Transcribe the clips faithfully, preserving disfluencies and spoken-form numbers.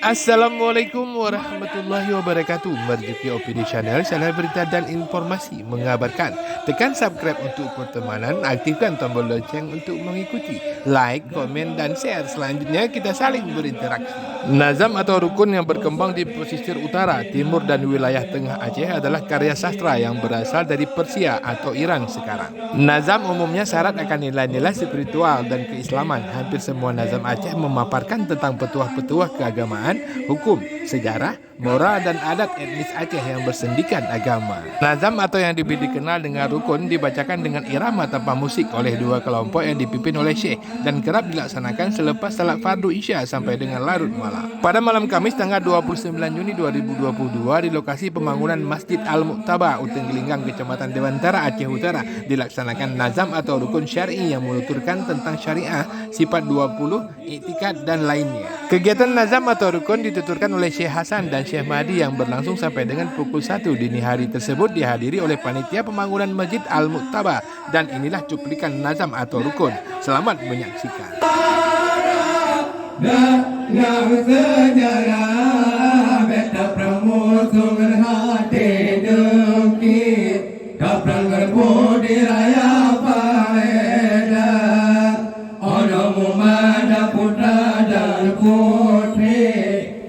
Assalamualaikum warahmatullahi wabarakatuh. Marzuki Opini Channel, channel berita dan informasi mengabarkan. Tekan subscribe untuk pertemanan, aktifkan tombol lonceng untuk mengikuti, like, komen, dan share. Selanjutnya kita saling berinteraksi. Nazam atau rukun yang berkembang di pesisir utara, timur, dan wilayah tengah Aceh adalah karya sastra yang berasal dari Persia atau Iran sekarang. Nazam umumnya syarat akan nilai-nilai spiritual dan keislaman. Hampir semua nazam Aceh memaparkan tentang petuah-petuah keagamaan, hukum, sejarah, moral, dan adat etnis Aceh yang bersendikan agama. Nazam atau yang lebih dikenal dengan rukun dibacakan dengan irama tanpa musik oleh dua kelompok yang dipimpin oleh syekh dan kerap dilaksanakan selepas salat fardu Isya sampai dengan larut malam. Pada malam Kamis tanggal dua puluh sembilan Juni dua ribu dua puluh dua, di lokasi pembangunan Masjid Al-Mu'taba, Uteung Gelinggang, Kecamatan Dewantara, Aceh Utara, dilaksanakan nazam atau rukun syar'i yang menuturkan tentang syariah, sifat dua puluh, iktikad, dan lainnya. Kegiatan nazam atau rukun dituturkan oleh Syekh Hasan dan Syekh Mahdi yang berlangsung sampai dengan pukul satu dini hari tersebut dihadiri oleh panitia pembangunan Masjid Al-Mu'taba. Dan inilah cuplikan nazam atau rukun. Selamat menyaksikan. Dalam sejarah, beta prang musoh ngon até dengki, ka prang geureuboh di raya Baeda. Ono mumada putra dan putri,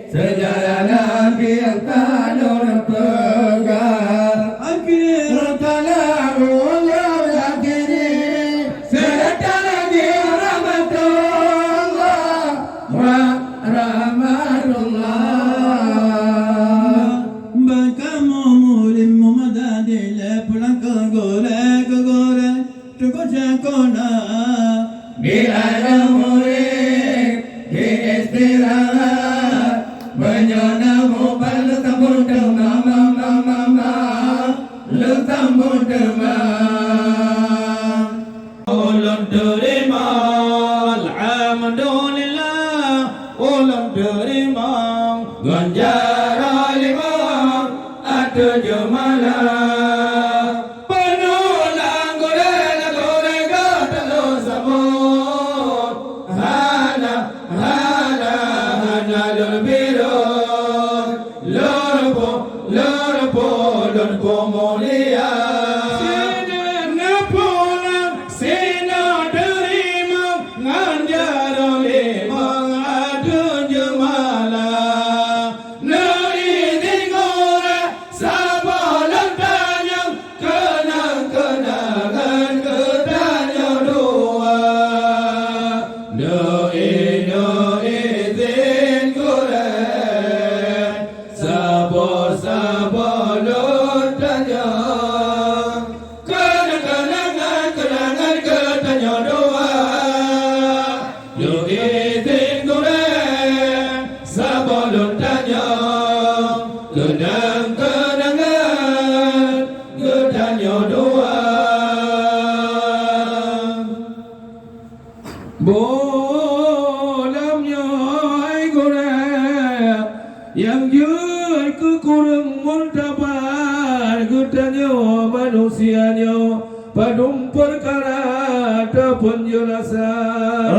sejarah Nabi nyang ka lôn peugah. Akhir kalam ulôn akhiri, sejahtera di rahmatullah, wa rahmatullah. Bak kamoe mulim mumadadi lé pulang keu gurée, keu gurée. Teungku cakona. Bila ada murid di istirahat, meunyoe na mubat lôn sambot teuma, ma, ma, ma, ma, lôn sambot teuma. Ulôn teurimong, alhamdulillah, ulôn teurimong, ganjaran limong ateueh jeumala. Peunoh lam gurée, lam gurée gata lôn sambot. Hana, hana, hana lôn birot. Lôn po, lôn po, lôn po mulia. Sinoe na pulang, sinoe teurimong, ngon jaroe limong ateueh jeumala. Neuizin gurée, saboh lôn tanyong, keunong-keunongan geutanyoe dua. Neuizin gurée, saboh-saboh lôn tanyong. Keunong-keunongan, keunongan geutanyoe dua. Neuizin gurée, saboh lôn tanyong. Keunong-keunongan geutanyoe dua. Boh lam nyoe hai gurée, nyang jeuet keu kureueng murtabat geutanyoe manusia nyoe, padum peukara tapeunjeulasan.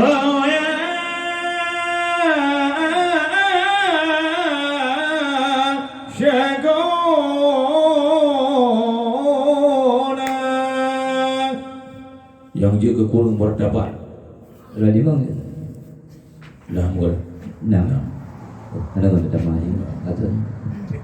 Nyang jeuet keu kureueng murtabat. Ulah limong. Nah, mur. Nah. Nah. Ada kata tamah ni. Kata.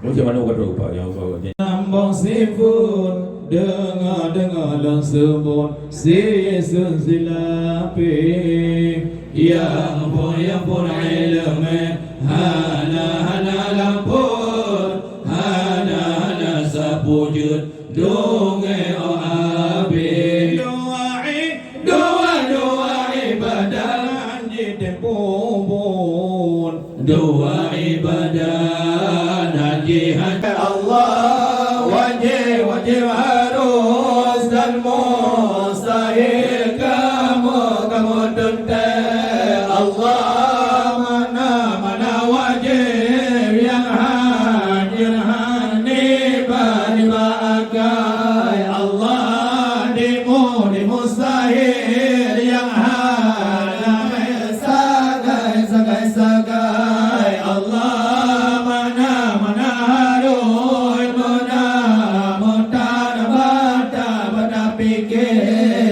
Macam mana kata upah yang kau ni? Lambong sifun, dengar-dengar lôn seubut, si Yesus silapeh. Ya ampôn, ya ampôn, ileumé, hana, hana lampôn, hana, hana sapeue jeuet. Dongé oh Abi. Doa i-, doa, doa ibadat jiteupeue buet. Doa ibadat haji, haji. Allah wajib, wajib harus dan mustahil kamoe, kamoe teuntée. Allah mana, mana wajib nyang hanjeuet hana iba, iba akan.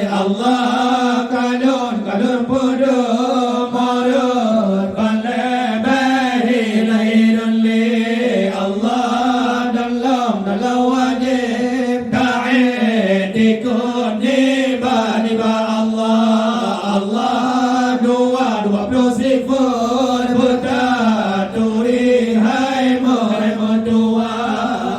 Allah, kalon, kalon peudeueng marot, ban leubeh ilée lôn lé. Allah, dalam, dalam wajéb, taát dikon nibak, nibak Allah. Allah, dua, dua ploh sifeut beutaturi hai meutuah.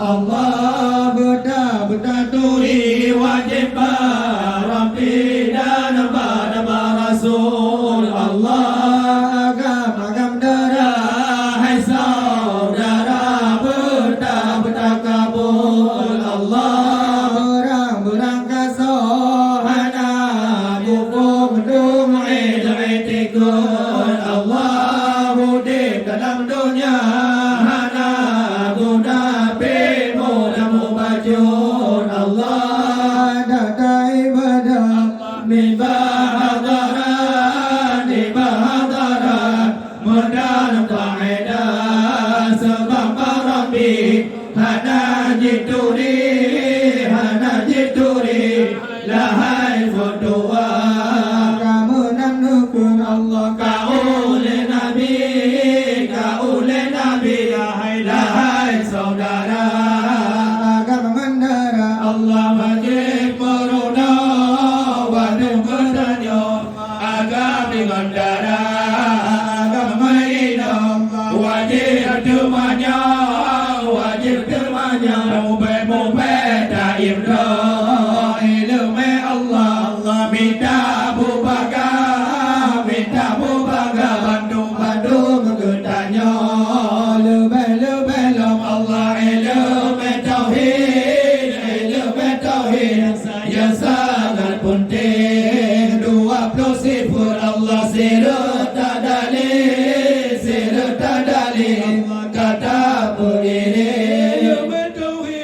Allah, beuta, beutaturi wajéb bak Rabbi dan bak, dan bak Rasul. Allah, agam, agam dara hai saudara, beuta, beuta kabul. Allah, beurang, beurang kasoe hana gupeuduek, eh, eh, tikon. Allah, udeb dalam donya hana guna pih muda mubacut. Allah, data ibadah nibak hadarat, nibak hadarat, meudan faedah sabab Rabbi hana jituri, hana jituri. Lahai meutuah, ka meunan neukheun Allah, ka ulée Nabi, ka ulée Nabi, lahai, lahai saudara. Agam ngon dara Allah wajéb meurunoe, wajéb meutanyoe. Agam ngon dara, agam ngon inong, wajéb teumanyong, wajéb teumanyong. Mubée-mubée taimdong ileumé Allah, mita bubagaih, mita bubagaih bandum-bandum geutanyoe. Leubeh-leubeh lom Allah, ileumé tauhid, ileumé tauhid. Nyang sangat peunteng, dua ploh sifeut Allah, sidroe tadalé, sidroe tadalé, ka tapeuiréng.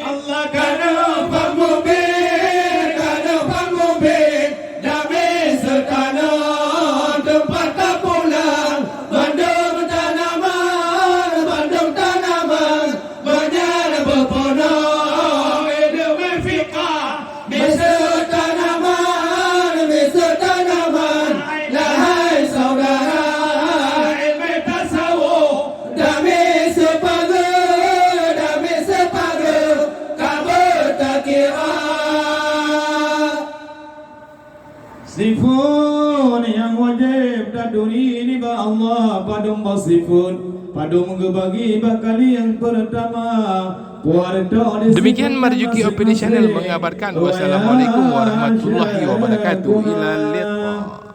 Allah ka neupeumimpén, ka neupeumimpén, damé seutanoh teumpat tapulang, bandum tanaman, bandum tanaman, banyak beupunoh ileumé fiqah. Miseue tanaman, miseue tanaman, lahai saudara, ileumé tasawuf, damé sipageue, damé sipageue, ka beutakira. Sifeut nyang wajéb taturi nibak Allah, padum boh sifeut, padum geubagi bak kali nyang peurtama. Demikian Marjuki Official Channel mengabarkan. Wassalamualaikum warahmatullahi wabarakatuh. Ila liqa.